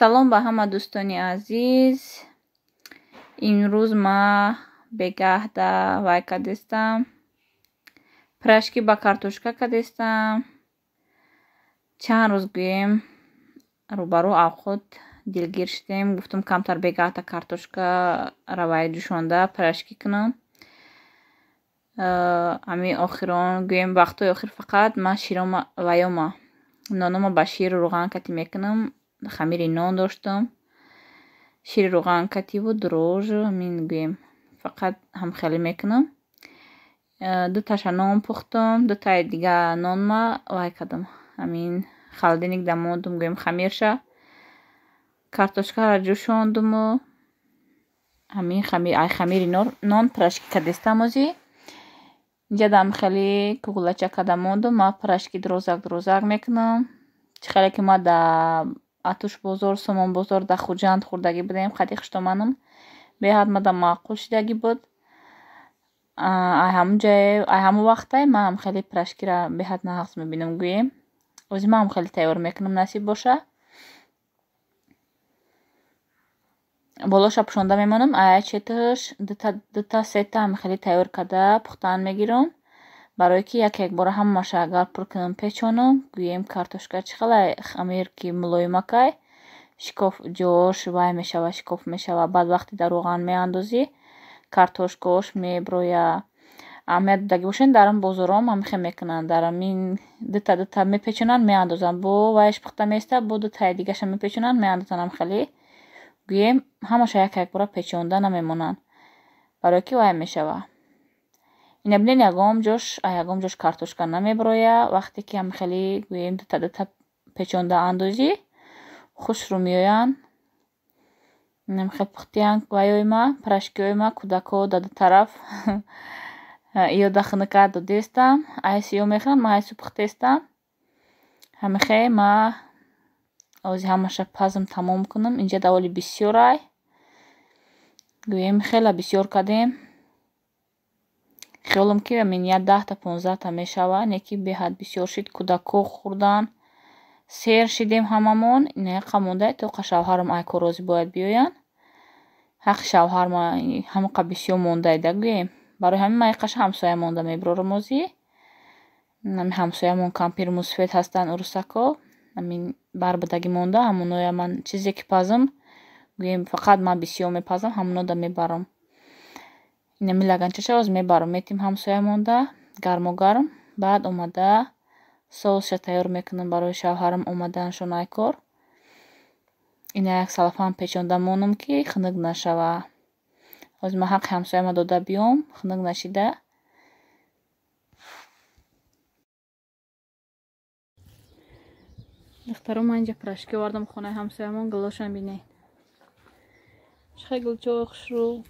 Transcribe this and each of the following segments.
Салом ба ҳама дӯстони азиз. Имрӯз ма бегаҳда вай кадестам. Пирожки ба картошка кадестам. Чанд рӯз гӯем рӯбарӯ авқот дилгир шудем. Гуфтам камтар бегаҳда картошка равай ҷӯшонда пирожки кунам. Ҳамин охирон гӯем вақтҳои охир фақат ман широма ваёма нонома ба ширу рӯған кати мекунам. Хамири нон доштам. Шири рӯған кативу дрожжу ҳамин гӯем фақат ҳамхелӣ мекунам. Дуташа нон пухтам, дутаи дига нонма вай кардам. Ҳамин холодильник да мондум гӯем хамирша. Картошкаро ҷӯшондуму ҳамин ай хамири нон пирожки кадестам озӣ. Инҷа дам хеле кугулача карда мондум. Ма пирожки дурозак дурозак мекунам. Чӣ хеле ки ма да Атуш бозор, Сомон бозор да Хуҷанд хӯрдагӣ будем, қади хуштоманам. Беҳад мада маъқул шидагӣ буд. Ай ҳамун ҷае, ай ҳамун вақтай ман ҳам хеле пирожкиро беҳад нағз мебинам гӯем. Ози ман ҳам хеле тайёр мекунам, насиб боша. Болоша пӯшонда мемонам, ай четаш дута сета ҳам хеле тайёр карда пухтан мегирам. Барое ки як якбора ҳамаша агар пур кунам печонам, гӯем картошка чӣ хелай хамир ки мулоимакай, шикоф ҷош вай мешава, шикоф мешава. Баъд вақте дар рӯған меандозӣ, картошкаош меброя. Аҳамият додагӣ бошед, дар ин бозорҳом ҳамихел мекунанд. Дар ҳамин дута дута мепечонанд, меандозанд. Бо вайш пухта меистад, бо дутаи дигаша мепечонанд, меандозанд ҳамхелӣ. Гӯем ҳамаша як якбора печонда намемонанд, барое ки вай мешава. Ина бинед, ягон ҷош, ягон ҷош картошка намеброя. Вақте ки ҳамхелӣ гӯем дута дута печонда андозӣ, хушрӯ меоянд. Инамхел пухтиянд вайои ма, пирожкиҳои ма, кӯдакҳо да ду тараф. Иё да хунука додестам, айси ё мехӯранд, ман айсу пухтестам. Ҳамихе ма ози ҳамаша пазм тамом кунам. Инҷа даволи бисёрай. Гӯем хела бисёр кардем. Хиёлам ки ҳамин я 10та 15та мешава, не ки беҳад бисёр шид. Кӯдакҳо хӯрдан, сер шидем ҳамамон. Ина монда то қа шавҳарам ай кор розӣ бояд биёянд. Ҳаққи шавҳарма ҳамақа бисёр мондаида гӯем. Барои ҳамин ман иқаша ҳамсоя монда мебирорам озӣ. Ҳамин ҳамсоямон кампир мусфед ҳастанд урусако. Ҳамин барбадагӣ монда, ҳамоноя ман чизе ки пазам, гӯем фақат ман бисёр мепазам, ҳамонода мебарам. Инами лаганчаша оз мебарам, метим ҳамсоя монда, гармо гарм. Баъд омада соусша тайёр мекунам барои шавҳарам омаданашон ай кор. Ина як салафан печонда монам ки хунук нашава. Оз ман ҳаққи ҳамсояма дода биём, хунук нашида. Духтаро, ман инҷа пирожки овардам хонаи ҳамсоямон, гулошам бинед. Чӣ хел гулчаҳои хушрӯ.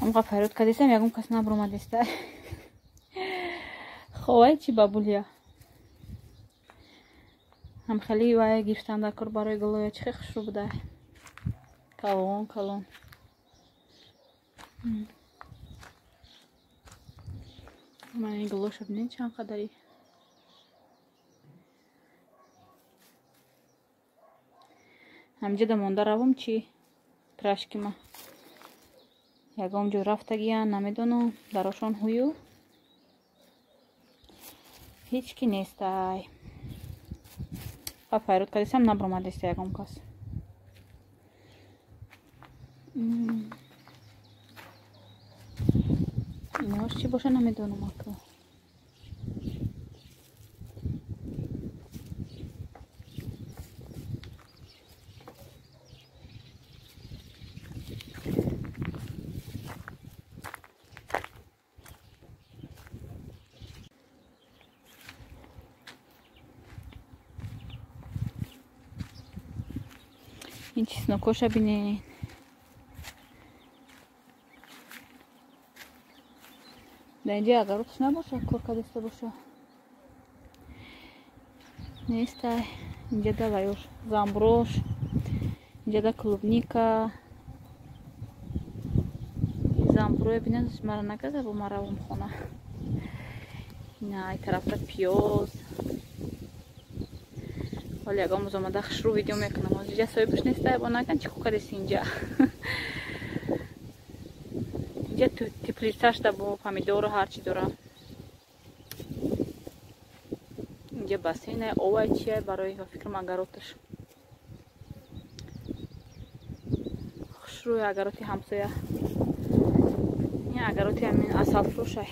Ҳамқа фарёд кардистам, ягон кас набуромадиста. Ховай чӣ бабулия. Ҳамхелӣ вай гирифтам дар кор барои гулоя, чӣ хел хушрӯ буда. Калон калон. Ман ин гулоша бинед чанд қадари. Ҳаминҷа да монда равам чӣ пирожкима. Ягон ҷо рафтагиян, намедонам, дарошон ҳую. Ҳеҷ ки нестай. Ва файрод кардистам, набуромадиста ягон кас. Инош чӣ боша намедонам ака. Ин чеснокоша бинед. Дар инҷа агаротш набоша, кор кардиста боша. Нестай. Инҷа да ваёш замбурош, инҷа да клубника. Замбуроя бинед, мара нагаза бо ман равом хона. Ина ай тарафта пиёз. Ҳоли ягон рӯз омада хушрӯ видео мекунам. Ҳозир инҷа соҳибаш неста, бо наган чӣ кор кардеси инҷа. Инҷа теплицашда бо помидору ҳар чӣ дора. Инҷа бассейна, овай чия барои ба фикрам агароташ. Хушрӯи агароти ҳамсоя. Ин агароти ҳамин асалфурӯшай.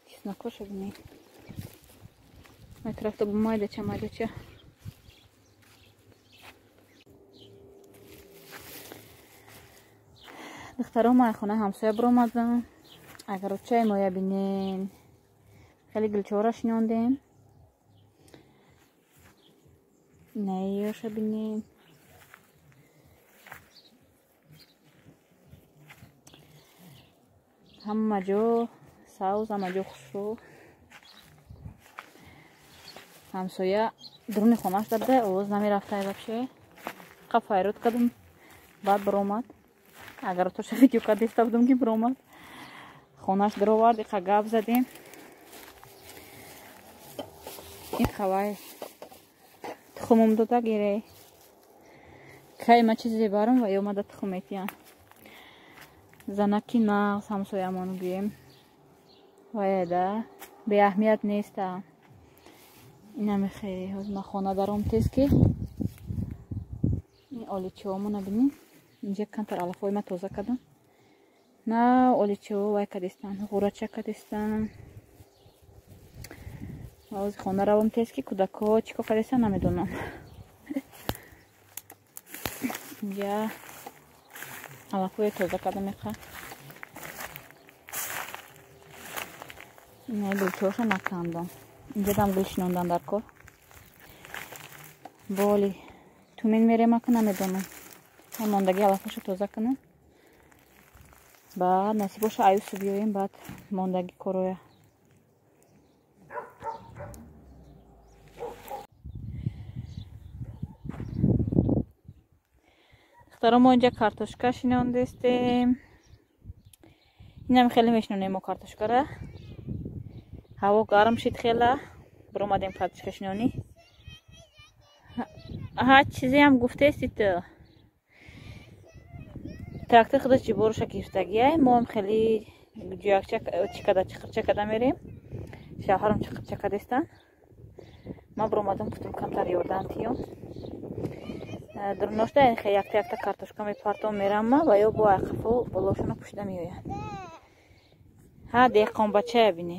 Чеснокоша бинед. Ай тарафта бо майдача майдача. Духтаро, ман хонаи ҳамсоя биромадам. Агаротчаи моя бинен. Хеле гулчора шинондем. Инаёша бинен. Ҳама ҷо савз, ҳама ҷо хушрӯ. Ҳамсоя дуруни хонааш дабда, овоз намерафтай вообще. Қа файрод кардам, баъд биромад. Агаротоша видео карда будам ки биромад. Хонаш даровард, иқа гап задем. Иқа вай тухмум дода гире. Кай ма чизе барам ва ё мада тухм метиям. Занаки нағз ҳамсоямон гӯем. Ваяда беаҳамият неста. Инамехе ҳозир ман хона даром тез ки ин оличиҳомона бинед. Инҷа камтар алафҳои ма тоза кардам. На оличиҳо вай кардистан, ғурача кардистан. Ҳозир хона равом тез ки кӯдакҳо чӣ кор кардистан намедонам. Инҷа алафҳои тоза кардам иқа. Ина гулчиҳоша накандам. Инҷа дам гул шинондан дар кор. Боли тумен мерем ака намедонам. Мондаги алафҳоша тоза кунам. Баъд насиб боша аюсу биёем, баъд мондаги короя. Духтаро, мо инҷа картошка шинондестем. Инам хеле мешинонем мо картошкара. Ҳаво гарм шид хела, биромадем картошка шинонӣ. Ҳа, чизеам гуфтести ту. Трактор худаш ҷиборуша гирифтагиай. Моам хеле ҷӯякча чикада чиқирча када мерем. Шавҳарам чиқирча кадестан. Ман биромадам, гуфтам камтар ёрдам тиём. Дурношта якта якта картошка мепартом мерам ва ё бо айқафо болошона пӯшида меоянд. Ҳа, деҳқонбачая бинӣ.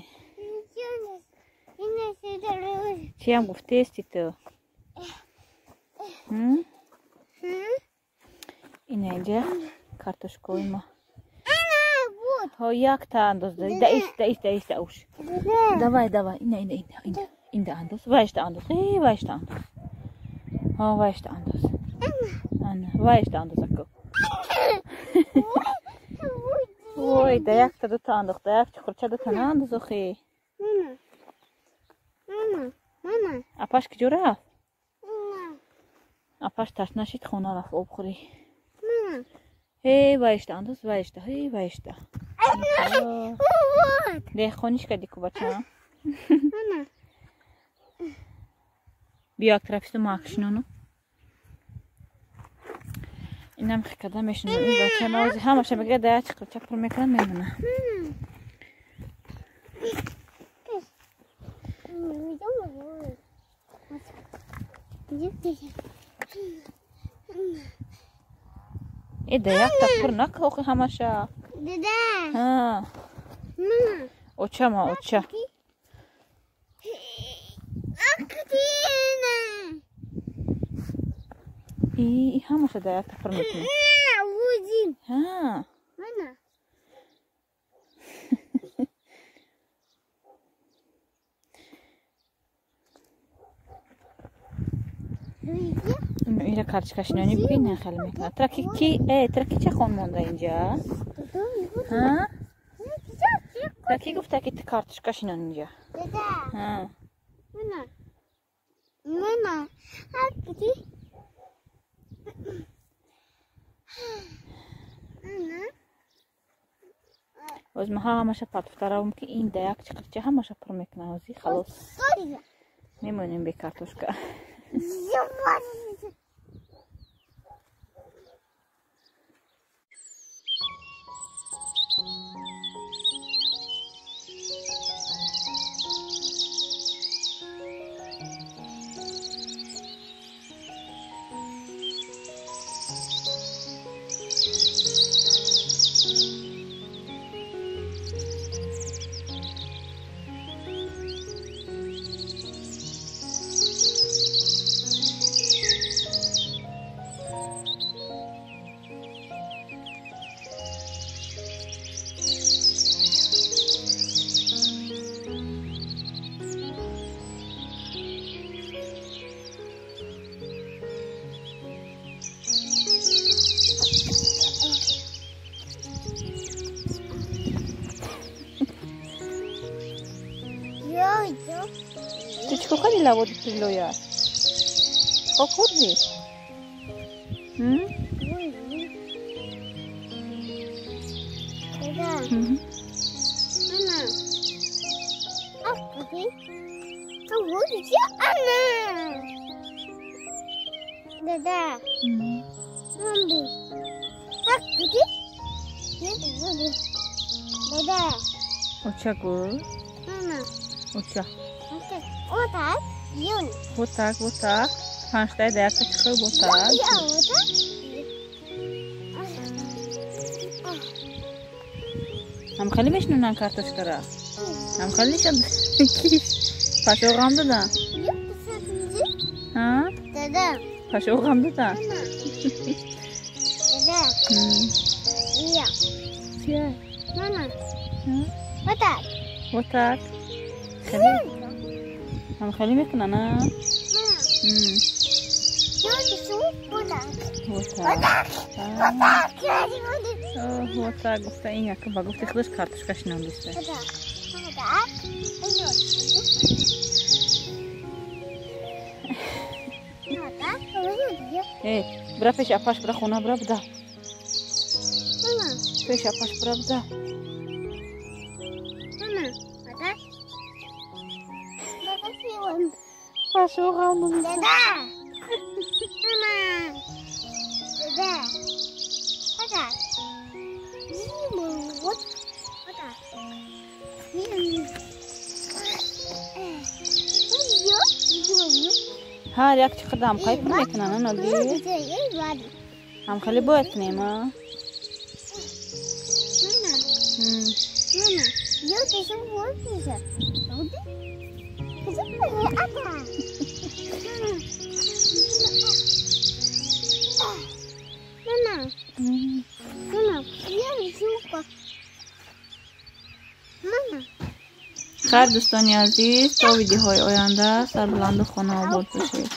Чиам гуфтести ту? Ина инҷа картошкаҳои ма. Ҳо, якта андоз. Да иста, иста, иста уш. Давай, давай. Ина, ина, ина, ина. Инда андоз. Вайшта андоз. Э, вайшта андоз. Ҳо, вайшта андоз. Ана, вайшта андоз аку. Ой, да якта дута андохт, да як чуқурча дута наандоз охи. Апаш куҷо рафт? Апаш ташна шид, хона рафт об хӯрӣ. Ҳей, вайшта андоз, вайшта, ҳей, вайшта. Деҳқониш кардӣ ку бачаам. Биё як тарафисту мак шинону. Инам хикада мешинам. Ин бача ма ози ҳамаша мегирад, да як чиқирча пур мекунад, мемона. Э, да якта пур нака охи ҳамаша. Ҳа. Оча ма, оча. И ҳамаша да якта пур мекунӣ. Ҳа. Ира картошкашинонӣ бина хеле мекунад. Траки ки траки ча хон монда инҷа? Ҳа? Траки гуфта ки ту картошка шинон инҷа. Ҳа. Оз ма ҳамаша партофта равам, ки ин да як чиқирча ҳамаша пур мекунам. Ози халос, мемонем бе картошка. Ту чӣ кор кардӣ, лаводи тиллоя? Хок хӯрдӣ? Оча гӯ. Оча. Вот так. Вот так, вот так. Панҷтаи да якта чихел, вот так. Ҳам хеле мешинонанд картошкара. Ҳам хеле нишон киш. Пашоғам дада. Ҳа? Дада. Пашоғам дада. Дада. Я. Чия? Мама. Вот так. Вот так. Хеле. Ҳам хеле мекунанд, а? Вот так. Вот так гуфта, ин яка ба гуфти худаш картошка шинондиста. Э, бира пеши апаш, бира хона, бира буда. Пеши апаш бира буда. Пашоғам. Дада. Мама. Дада. Вот так. Вот. Вот так. Ҳар як чиқирда ҳамқай пур мекунанд, анади? Ҳам хеле бояд кунем, а? Мама, я Хайр, дӯстони азиз, то видеоҳои оянда сарбуланду хонаобод бошед.